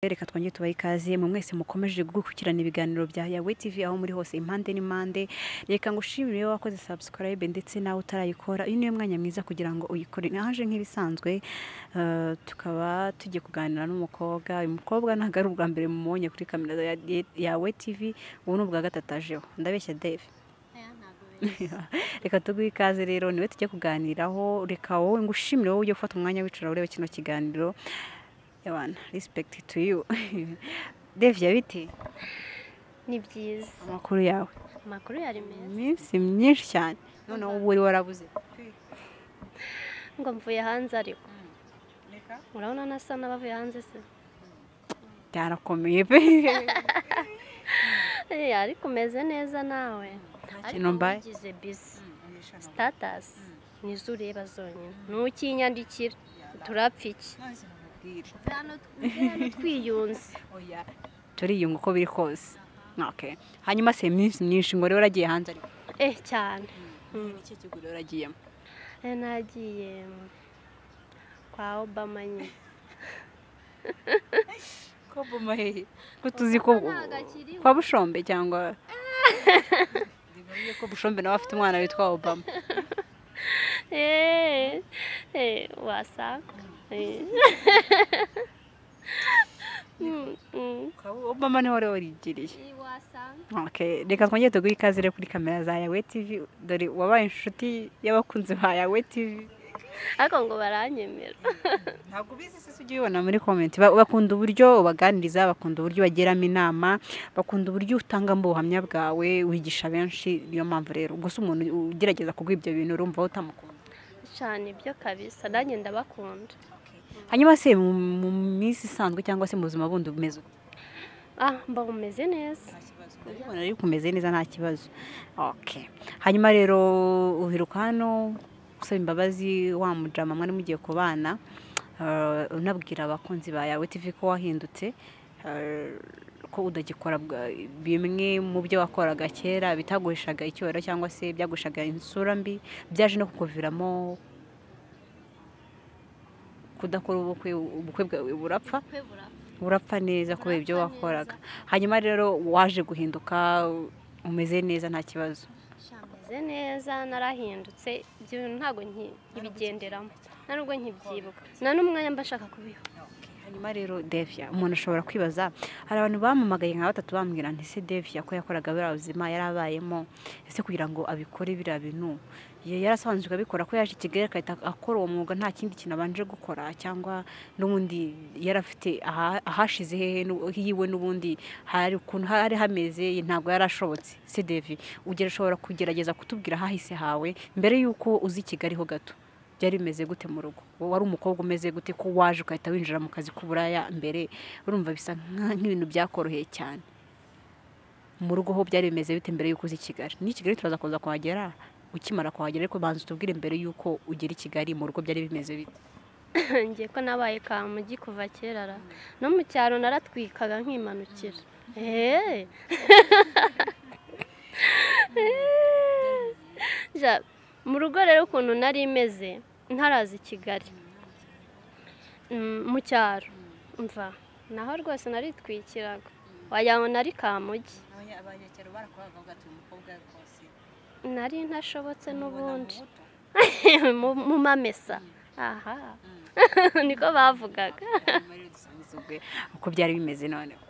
Reka twongere tubahe ikaze mu mwese mukomeje gukurikirana ibiganiro bya Yawe TV aho muri hose impande n'impande. Reka ngushimire iyo wakoze subscribe ndetse nawe utarayikora, uyu niwe mwanya mwiza kugira ngo uyikore. Naje nk'ibisanzwe, tukaba tugiye kuganira n'umukobwa. Uyu mukobwa ntabwo ari ubwa mbere mumubonye kuri kamera ya Yawe TV, ubu ni ubwa gatatu ajeho. Ndabeshya Dave? Reka tuguhe ikaze rero, niwe tujye kuganiraho. Reka wowe ngushimire wowe ujye ufata umwanya wicara urebe kino kiganiro. Yawana, respect to you. Dave, yabite? Ni byiza. Amakuru yawe? Amakuru yari meza. Iminsi myinshi cyane, noneho ubu wari warabuze. Ngo mvuye hanze, ariko urabona nasa n'abavuye hanze se? Byarakomeye pe. Ariko umeze neza nawe? Kintu mbaye. Ugize busy, status nizo ureba zonyine, ntukinyandikira, turapfa iki? Hano twiyunze. Turiyunga uko biri kose. Okay. Hanyuma se, iminsi myinshi, ngo rero waragiye hanze ariko? Cyane. Ni iki gihugu rero waragiyemo? Nagiye kwa Obama nyine. Ko Obama hehe, ko tuzi ko Ntabwo akiriho. Kwa Bushombe, cyangwa ko Bushombe nawe afite umwana witwa Obama? Wasanga. Kwa Obama niho wari warigiriye? Wasanga. Okay, reka twongere tuguhe ikaze rero kuri kamera za Yawe TV. Dore wabaye inshuti y'abakunzi ba Yawe TV. Ariko ngo baranyemera. Ntabwo ubizi se? Ujya ubibona muri comment. Bakunda uburyo ubaganiriza, bakunda uburyo bagiramo inama, bakunda uburyo utangamo ubuhamya bwawe, wigisha benshi. Niyo mpamvu rero gusa umuntu ugerageza kuguha ibyo bintu, urumva utamukunda? Cyane, ibyo kabisa, nanjye ndabakunda. Hanyuma se mu minsi isanzwe cyangwa se mu buzima bundi umeze ute? Ah, mba umeze neza. Ndabibona rero umeze neza, nta kibazo. Okay, hanyuma rero uheruka hano usaba imbabazi wa mujama mwari mugiye kubana, unabwira abakunzi ba Yawe TV ko wahindutse, ko udagikora bimwe mu byo wakoraga kera bitaguhishaga icyubahiro cyangwa se byaguhishaga isura mbi, byaje no kukuviramo kudakora ubukwe. Ubukwe bwawe burapfa, burapfa neza kubera ibyo Burapfa. wakoraga. Hanyuma rero waje guhinduka, umeze neza, nta kibazo? Meze neza, narahindutse. Ibyo bintu ntabwo nkibigenderamo, nta nubwo nkibyibuka, nta n'umwanya mba nshaka kubiha. Hanyuma rero Devia, umuntu ashobora kwibaza, hari abantu bamamagaye nka batatu bambwira nti: "Se Devia ko yakoraga buriya buzima yarabayemo, ese kugira ngo abikore biriya bintu yarasanzwe abikora, ko yaje i Kigali agahita akora uwo mwuga nta kindi kintu abanje gukora, cyangwa n'ubundi yarafite ahashize hehe hiwe, n'ubundi hari ukuntu hari hameze, ntabwo yarashobotse?" Se Devi, ugira ushobora kugerageza kutubwira ahahise hawe mbere y'uko uza i Kigali ho gato, byari bimeze gute mu rugo? Wowe wari umukobwa umeze gute, ko waje ugahita winjira mu kazi k'uburaya mbere? Urumva bisa nk'ibintu byakoroheye cyane. Mu rugo ho byari bimeze bite mbere y'uko uza i Kigali? Ni i Kigali turaza kuza kuhagera ukimara kuhagera, ariko banza utubwire mbere y'uko ugera i Kigali, mu rugo byari bimeze bite? Ngiye ko nabaye kamugi kuva kera ra, no mu cyaro naratwikaga nkimanukira. Ja, mu rugo rero ukuntu nari meze ntaraza i Kigali, mu cyaro mva naho rwose naritwikiraga, wagira ngo nari kamugi. Abanyacyaro barakubaga bati: "Umukobwa rwose." Nari ntashobotse n'ubundi mu mamesa aha, niko bavugaga. Uko byari bimeze noneho?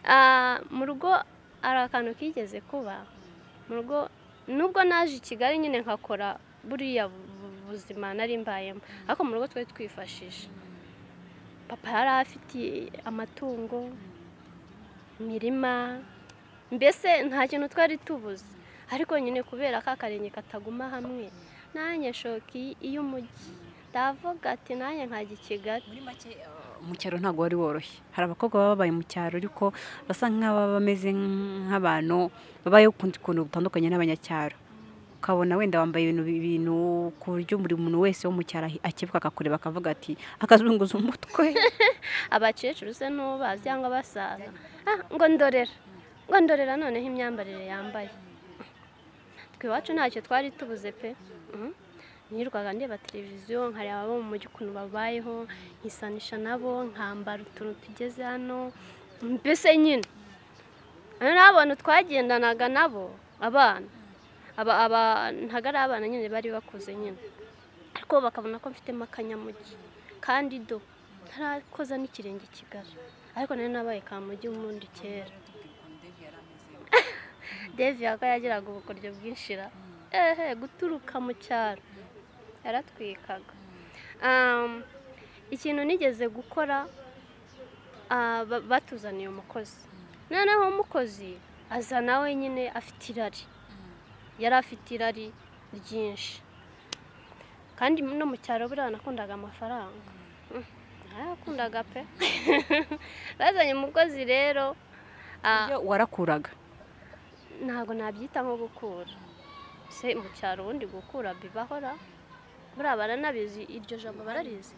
Ah, mu rugo hari akantu kigeze kuba mu rugo. Nubwo naje i Kigali nyine nkakora buriya buzima nari mbayemo, ariko mu rugo twari twifashisha. Papa yari afite amatungo, imirima, mbese nta kintu twari tubuze. Ariko nyine kubera ka karenge kataguma hamwe, nanjye shoka iy'umujyi, ndavuga ati nanjye nkajya i Kigali. Muri make, mu cyaro ntabwo wari woroshye. Hari abakobwa baba babaye mu cyaro ariko basa nk'ababa bameze nk'abantu babayeho ukundi kuntu gutandukanye n'abanyacyaro, ukabona wenda wambaye ibintu ku buryo buri muntu wese wo mu cyaro akibuka akakureba akavuga ati, akazunguza umutwe. Abakecuru se n'ubazi cyangwa abasaza, ah, ngo ndorera, ngo ndorera noneho imyambarire yambaye. Twe iwacu ntacyo twari tubuze pe. Nirirwaga ndeba televiziyo, nkareba abo mu mujyi ukuntu babayeho, nkisanisha nabo, nkambara utuntu tugeze hano, mbese nyine n'abantu twagendanaga nabo, abana aba ntago ari abana nyine bari bakuze nyine, ariko bakabona ko mfitemo akanyamujyi kandi do ntarakoza n'ikirenge Kigali, ariko nari nabaye kamujyi umundi kera. Devi yako yagiraga ubukoryo bwinshira, ehe, guturuka mu cyaro yaratwikaga. Ikintu nigeze gukora, batuzaniye umukozi, noneho umukozi aza nawe nyine afite irari, yari afite irari ryinshi, kandi no mu cyaro buriya nakundaga amafaranga, narayakundaga pe. Bazanye umukozi rero, warakuraga? Ntabwo nabyita nko gukura, se mu cyaro ubundi gukura bibahora, buriya baranabizi, iryo jambo bararizi.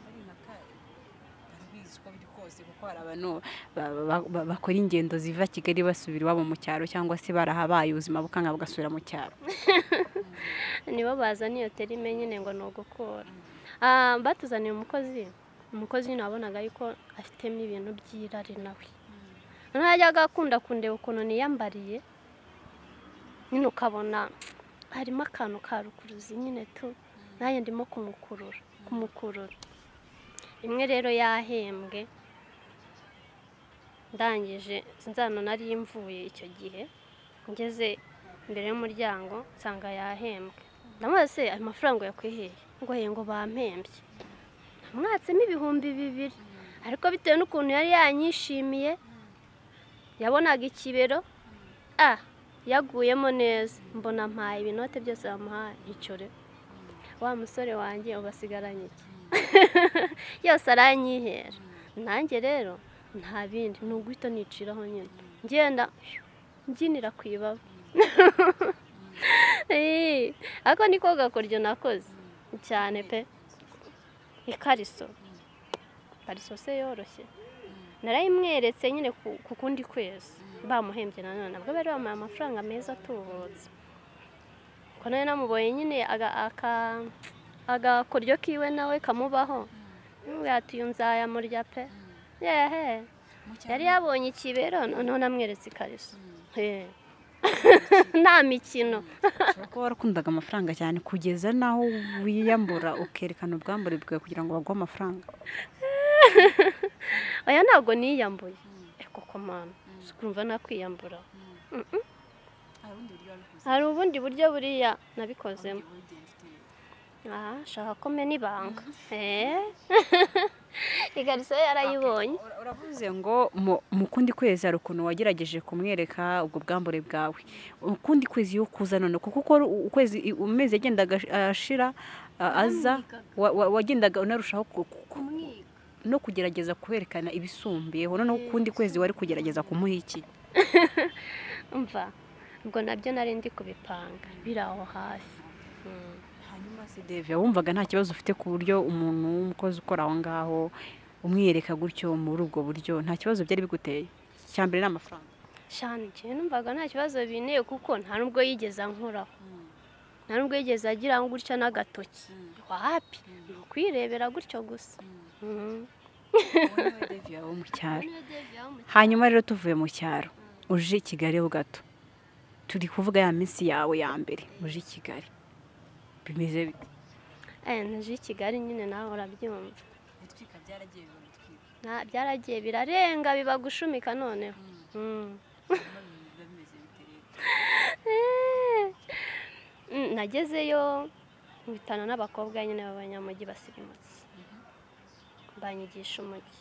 Kuko hari abantu bakora ingendo ziva Kigali basubira iwabo mu cyaro, cyangwa se barahabaye ubuzima bukanga bagasubira mu cyaro. Nibo bazana iyo terime nyine ngo ni ugukura. Batuzaniye umukozi, umukozi nyine wabonaga yuko afitemo ibintu by'irari nawe. Noneho yajyaga akunda kundeba ukuntu niyambariye, nyine ukabona harimo akantu ka rukuruzi nyine tu, nanjye ndimo kumukurura. Rimwe rero yahembwe, ndangije sinzano nari mvuye icyo gihe, ngeze imbere y'umuryango nsanga yahembwe. Ndamubaza se ayo mafaranga yakwiheye? Ngo he, ngo bampembye. Namwatsemo 2000, ariko bitewe n'ukuntu yari yanyishimiye, yabonaga ikibero, yaguyemo neza, mbona mpaye ibinote byose bamuhaye, nticyore wa musore wanjye ubasigaranye iki? Yose aranyihera. Nanjye rero nta bindi, ni uguhita niciraho nyine, ngenda mbyinira ku ibaba. Ako niko gakoryo nakoze cyane pe. Ikariso, ikariso se yoroshye, narayimweretse nyine ku kundi kwezi bamuhembye, nanone nabwo bari bamuhaye amafaranga meza atubutse, ko nawe namubonye nyine agakoryo kiwe nawe kamubaho, ati uyu nzayamurya pe. Yehe, yari yabonye ikibero, noneho namweretse ikariso. Nta mikino. Ushobora kuba warakundaga amafaranga cyane kugeza naho wiyambura ukerekana ubwambure bwawe kugira ngo baguhe amafaranga. Oya, ntabwo niyambuye. Koko mana, urumva nakwiyambura? Hari ubundi buryo buriya nabikozemo. Shaka ko mena ibanga. Ikariso yarayibonye. Uravuze ngo mu kundi kwezi hari ukuntu wagerageje kumwereka ubwo bwambure bwawe. Ukundi kwezi yo kuza none, kuko ukwezi umezi yagendaga ashira aza, wagendaga unarushaho no kugerageza kwerekana ibisumbiyeho, noneho ukundi kwezi wari kugerageza kumuha iki? Umva, ubwo nabyo nari ndi kubipanga biri aho hafi. Hanyuma se Devi, wumvaga nta kibazo ufite ku buryo umuntu w'umukozi ukora aho ngaho umwiyereka gutyo muri ubwo buryo, nta kibazo byari biguteye? Icya mbere ni amafaranga. Shani, njyewe numvaga nta kibazo binteye, kuko nta nubwo yigeze ankoraho, nta nubwo yigeze agira ngo gutya n'agatoki, wapi, ni ukwirebera gutyo gusa. Devi wo mu cyaro. Hanyuma rero tuvuye mu cyaro uje i Kigali ho gato, turi kuvuga ya minsi yawe ya mbere uje i Kigali, bimeze bite? Naje i Kigali nyine nawe urabyumva. Gutwika byaragiye biba gutwika. Byaragiye birarenga biba gushumika noneho. Nagezeyo nkubitana n'abakobwa nyine b'abanyamujyi basirimutse, banyigisha umujyi,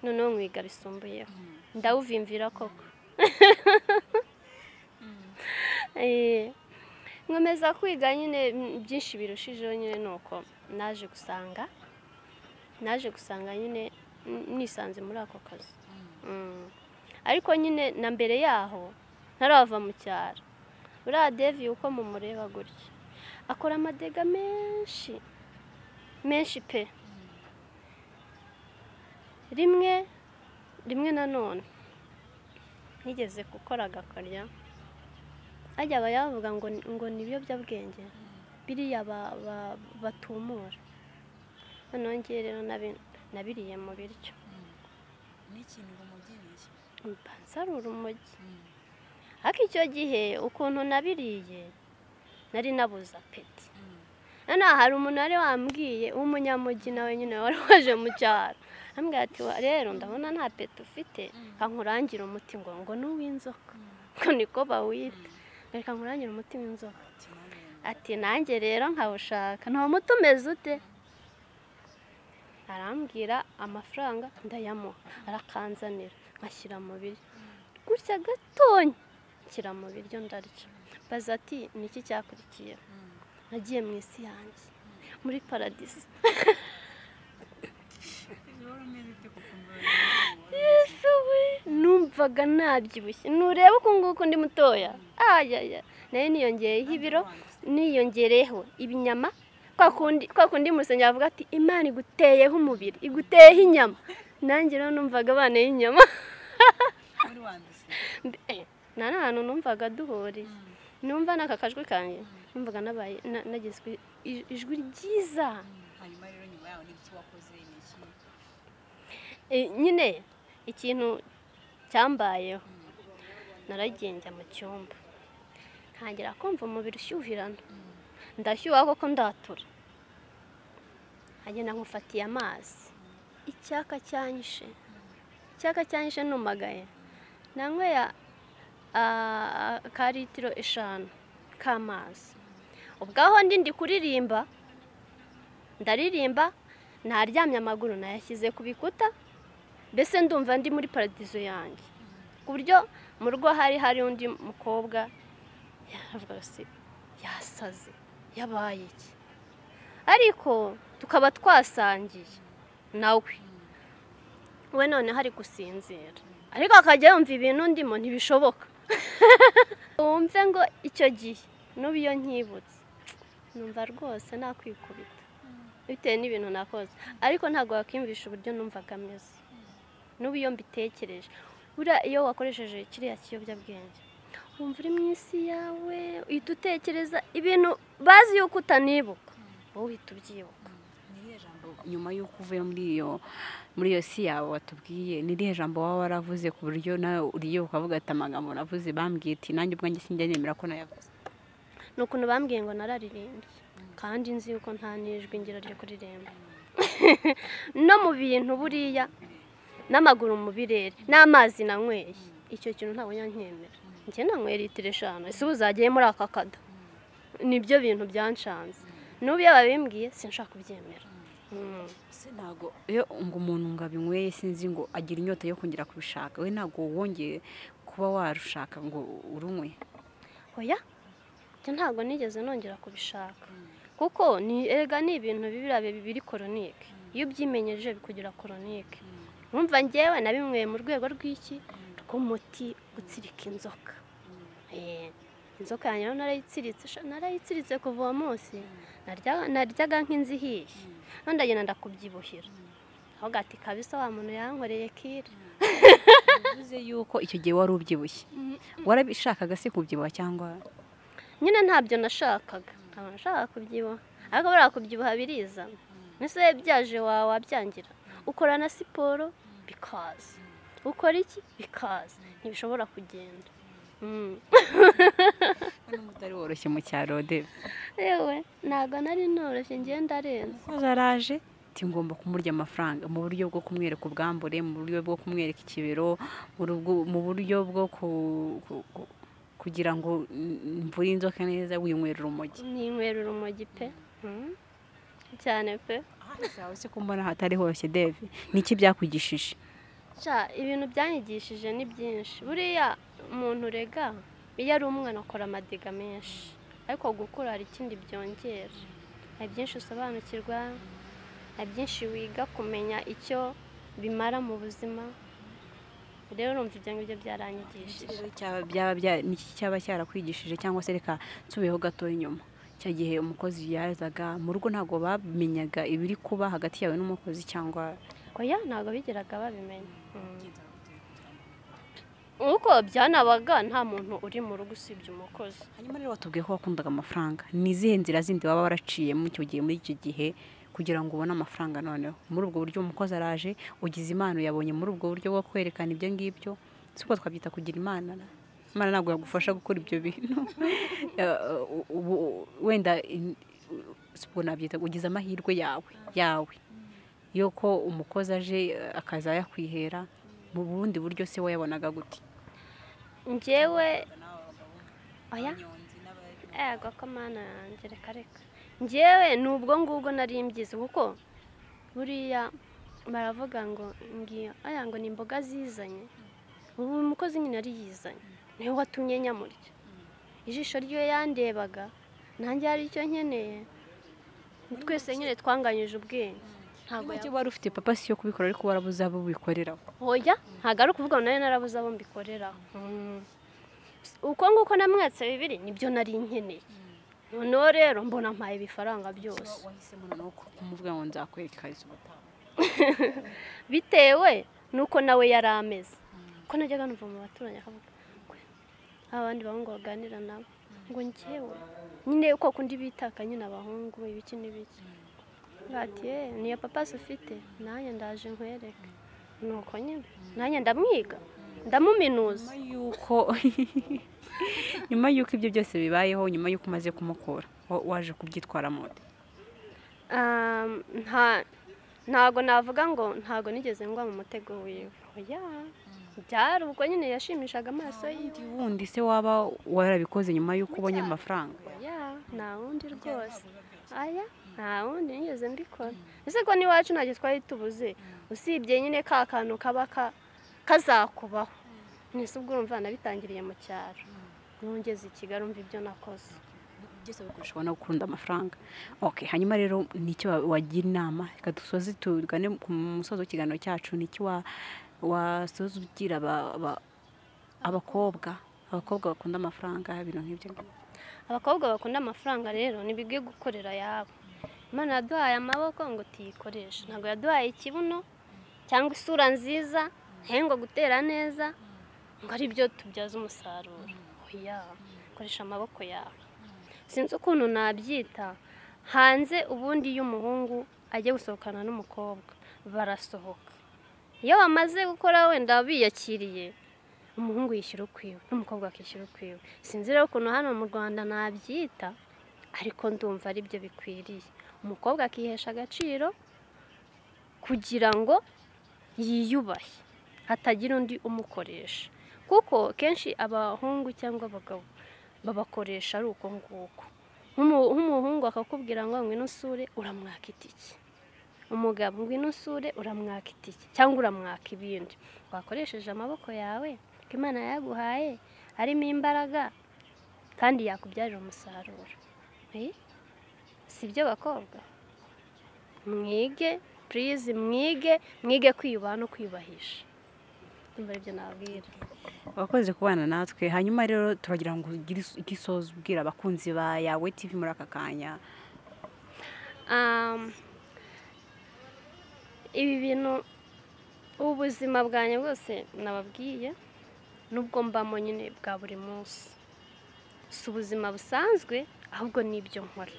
noneho nkwiga bisumbuyeho, ndawuvimvira koko. Nkomeza kwiga nyine byinshi birushijeho nyine, nuko naje gusanga nyine nisanze muri ako kazi. Ariko nyine na mbere yaho ntarava mu cyaro, buriya Devi uko mumureba gutya akora amadega menshi menshi pe. Rimwe rimwe nanone nigeze gukora agakorya, ajya aba yavuga ngo ni ibiyobyabwenge Biriya batumura. Noneho ngiye rero nabiriye mu biryo. N'ikintu urumogi ni iki? Mbanza urumogi. Ariko icyo gihe ukuntu nabiriye nari nabuze apeti. Noneho hari umuntu wari wambwiye w'umunyamugi nawe nyine wari waje mu cyaro. Ambwira ati rero ndabona nta peti ufite, kankurangira umuti ngo ni uw'inzoka. Ngo niko bawita. Reka nkurangira umuti w'inzoka. Ati nanjye rero nkawushaka. Nta muti umeze ute? Arambwira amafaranga ndayamuha, arakanzanira nkashyira mu biryo. Gutya gatonya nshyira mu biryo ndarya. Baza ati niki cyakurikiye? Nagiye mu isi yanjye, muri paradisi. Yesu we, numvaga nabyibushye. Nureba uku nguku ndi mutoya. Ayaya, nayo niyongeyeho ibiro, niyongereyeho ibinyama. Kwa kundi musenyi avuga ati Imana iguteyeho umubiri, iguteyeho inyama. Nanjye rero numvaga abana y'inyama. Nta hantu numvaga duhuriye. Numva n'aka kajwi kanjye, numvaga nabaye nagizwe ijwi ryiza. Hanyuma rero nyuma yaho n'iki wakoze n'iki? Nyine ikintu cyambayeho, naragiye njya mu cyumba, ntangira kumva umubiri ushyuhirana. Ndashyuha koko ndatura. Nkagenda nkufatiye amazi. Icyaka cyanyishe. Icyaka cyanyishe numagaye. Nanyweye ka litiro 5 k'amazi. Ubwaho ndi kuririmba, ndaririmba, naryamye amaguru nayashyize ku bikuta, mbese ndumva ndi muri paradizo yanjye. Ku buryo mu rugo hari undi mukobwa yaravuga se yasaze, yabaye iki? Ariko tukaba twasangiye nawe. We none hari gusinzira. Ariko akajya yumva ibintu ndimo ntibishoboka. Wumve ngo icyo gihe n'ubu iyo nkibutse numva rwose nakwikubita bitewe n'ibintu nakoze. Ariko ntabwo wakwiyumvisha uburyo numvaga ameze. N'ubu iyo mbitekereje, buriya iyo wakoresheje kiriya kiyobyabwenge wumva uri mu isi yawe, uhita utekereza ibintu bazi yuko utanibuka, wowe uhita ubyibuka. Nyuma y'uko uvuye muri iyo si yawe watubwiye, ni irihe jambo waba waravuze ku buryo nawe uriye ukavuga ati amagambo navuze bambwiye ati nanjye ubwanjye sinjya nemera ko nayavuze? Ni ukuntu bambwiye ngo nararirimbye, kandi nzi yuko nta n'ijwi ngira ryo kuririmba. No mu bintu buriya n'amaguru mu birere n'amazi nanyweye, icyo kintu ntabwo nyankemera. Njye nanyweye litiro 5, ese ubu zagiye muri aka kada? Nibyo bintu byanshanze. N'ubu iyo babimbwiye sinshaka kubyemera. Se ntago iyo ngo umuntu ngo abinyweye sinzi ngo agira inyota yo kongera kubishaka, we ntago wongeye kuba warushaka ngo urunywe? Oya, njye ntago nigeze nongera kubishaka. Kuko ni erega ni ibintu bibira bibiri koronike. Iyo ubyimenyeje bikugira koronike. Urumva njyewe nabinyweye mu rwego rw'iki? Rw'umuti gutsirika inzoka. Inzoka yanjye narayitsiritse, narayitsiritse kuva uwo munsi. Naryaga nk'inzu ihiye. None ndagenda ndakubyibuhira. Aho gati kabisa wa muntu yankoreye kire. Bivuze yuko icyo gihe wari ubyibushye. Warabishakaga se kubyibuha cyangwa? Nyine ntabyo nashakaga. Ntabwo nashakaga kubyibuha. Ariko buriya kubyibuha birizana. Ese byaje wabyangira. Ukora na siporo bikaza. Ukora iki bikaza. Ntibishobora kugenda. N'umutari woroshye mu cyaro de. Yewe ntago nari noroshye ngiye ndarenze. Umukozi araje ati ngomba kumurya amafaranga mu buryo bwo kumwereka ubwambure, mu buryo bwo kumwereka ikibero, mu buryo bwo kugira ngo mvure inzoka neza, winywera urumogi. Ninywera urumogi pe. Cyane pe. Aho se kumbona hatari horoshye Dave, niki byakwigishije? Ibintu byanyigishije ni byinshi. Buriya umuntu rega iyo ari umwana akora amadiga menshi, ariko gukura hari ikindi byongera. Hari byinshi usobanukirwa, hari byinshi wiga kumenya icyo bimara mu buzima. Rero urumva ibyo ngibyo byaranyigishije. Niki cyaba cyarakwigishije cyangwa se reka nsubiyeho gato inyuma? Cya gihe umukozi yazaga mu rugo ntabwo bamenyaga ibiri kuba hagati yawe n'umukozi cyangwa? Oya, ntabwo bigeraga babimenya. Uko byanabaga nta muntu uri mu rugo usibye umukozi. Hanyuma rero watubwiye ko wakundaga amafaranga, ni izihe nzira zindi waba waraciye muri icyo gihe, muri icyo gihe kugira ngo ubone amafaranga? Noneho muri ubwo buryo umukozi araje, ugize impano yabonye muri ubwo buryo bwo kwerekana ibyo ngibyo, si uko twabyita kugira imana? Imana ntabwo yagufasha gukora ibyo bintu. Wenda si ubwo nabyita ugize amahirwe yawe yuko umukozi aje akaza yakwihera. Mu bundi buryo se wayabonaga gute? Njyewe oya, ego ko mana yanjye, reka reka, njyewe ni ubwo ngubwo nari mbyize, kuko buriya baravuga ngo ngiyo aya ngo ni imboga zizanye. Ubu umukozi nyine yari yizanye, niwe watumye nyamurya. Ijisho ryiwe yandebaga, nanjye hari icyo nkeneye, twese nyine twanganyije ubwenge. Ntabwo wari ufite papa si yo kubikora, ariko warabuze abo ubikoreraho? Oya, ntabwo ari ukuvuga ngo nawe narabuze abo mbikoreraho. Uko nguko namwatse bibiri nibyo nari nkeneye. Noneho rero mbona mpaye ibifaranga byose. Wahisemo noneho kumuvuga ngo nzakwereka izo ubutaha? Bitewe nuko nawe yari ameze. Ko najyaga numva mu baturanyi akavuga abandi bahungu baganira nabo ngo njyewe nyine uko kundi bitaka nyine abahungu ibiki n'ibiki. Ati niyo papa ufite, nanjye ndaje nkwereke. Nuko nyine nanjye ndamwiga, ndamuminuza. Nyuma yuko ibyo byose bibayeho, nyuma yuko umaze kumukura, waje kubyitwara mode? Ntago navuga ngo ntago nigeze ngwa mu mutego wiwe. Oya, byari ubwo nyine yashimishaga amaso yiwe. Wundi se waba warabikoze nyuma yuko ubonye amafaranga? Oya, nta wundi rwose. Aya, nta wundi nigeze mbikora. Ese ko n'iwacu ntacyo twari tubuze, usibye nyine ka kantu kaba kazakubaho. Nese ubwo urumva nabitangiriye mu cyaro, nongeze i Kigali umva ibyo nakoze. Byose bikoresha no gukunda amafaranga. Okay, hanyuma rero nicyo wagira inama, reka dusoze tugane ku musozo w'ikiganiro cyacu, nicyo wasoza ugira abakobwa bakunda amafaranga, ibintu nk'ibyo? Abakobwa bakunda amafaranga rero nibige gukorera yabo. Imana yaduhaye amaboko ngo tuyikoreshe, ntabwo yaduhaye ikibuno cyangwa isura nziza ngo gutera neza ngo ari byo tubyaza umusaruro. Oya, koresha amaboko yawe. Sinzi ukuntu nabyita hanze. Ubundi iyo umuhungu agiye gusohokana n'umukobwa barasohoka, iyo bamaze gukora wenda biyakiriye, umuhungu yishyura ukwiwe n'umukobwa akishyura ukwiwe. Sinzi rero ukuntu hano mu Rwanda nabyita, ariko ndumva ari byo bikwiriye. Umukobwa akihesha agaciro kugira ngo yiyubahe, hatagira undi umukoresha, kuko kenshi abahungu cyangwa abagabo babakoresha ari uko nguko. Nk'umuhungu akakubwira ngo ngwino usure, uramwaka itike. Umugabo ngwino usure, uramwaka itike cyangwa uramwaka ibindi. Wakoresheje amaboko yawe, ko Imana yaguhaye harimo imbaraga kandi yakubyarira umusaruro. Si byo bakobwa? Mwige, please, mwige, mwige kwiyubaha no kwiyubahisha. Ndumva aribyo nababwira. Wakoze kubana natwe. Hanyuma rero turagira ngo ugire igisozo ubwira abakunzi ba Yawe TV muri aka kanya. Ibi bintu ubuzima bwanjye bwose nababwiye, nubwo mbamo nyine bwa buri munsi, si ubuzima busanzwe ahubwo nibyo nkora.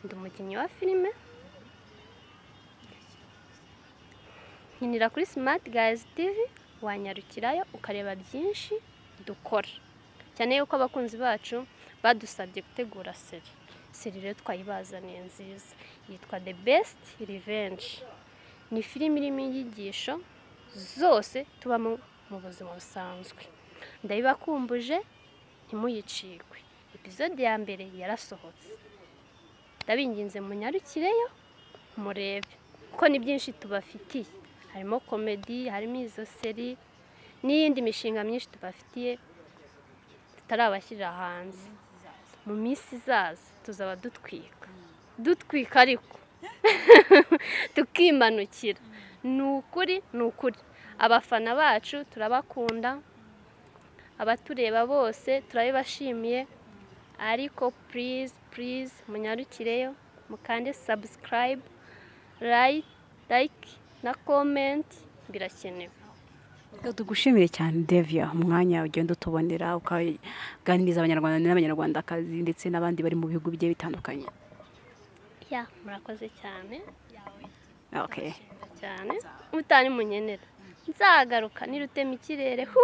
Ndi umukinnyi wa filime, nkinira kuri Smart Guys TV, wanyarukirayo ukareba byinshi dukora, cyane yuko abakunzi bacu badusabye gutegura seri. Seri rero twayibazaniye nziza, yitwa The Best Revenge. Ni filime irimo inyigisho zose tubamo mu buzima busanzwe. Ndabibakumbuje ntimuyicikwe. Episode ya mbere yarasohotse, ndabinginze munyarukireyo murebe, kuko ni byinshi tubafitiye. Harimo komedi, harimo izo seri n'iyindi mishinga myinshi tubafitiye tutarabashyirira hanze. Mu minsi izaza tuzaba dutwika dutwika, ariko tukimanukira. Ni ukuri, ni ukuri, abafana bacu turabakunda, abatureba bose turabibashimiye, ariko please please munyarukireyo mukande subscribe, like na comment, birakenewe. Reka tugushimire cyane Devia, umwanya ugenda utubonera ukaganiriza abanyarwanda n'abanyarwandakazi ndetse n'abandi bari mu bihugu bigiye bitandukanye. Ya, murakoze cyane. Okay. Cyane utari munyenera nzagaruka nirutema ikirere hu.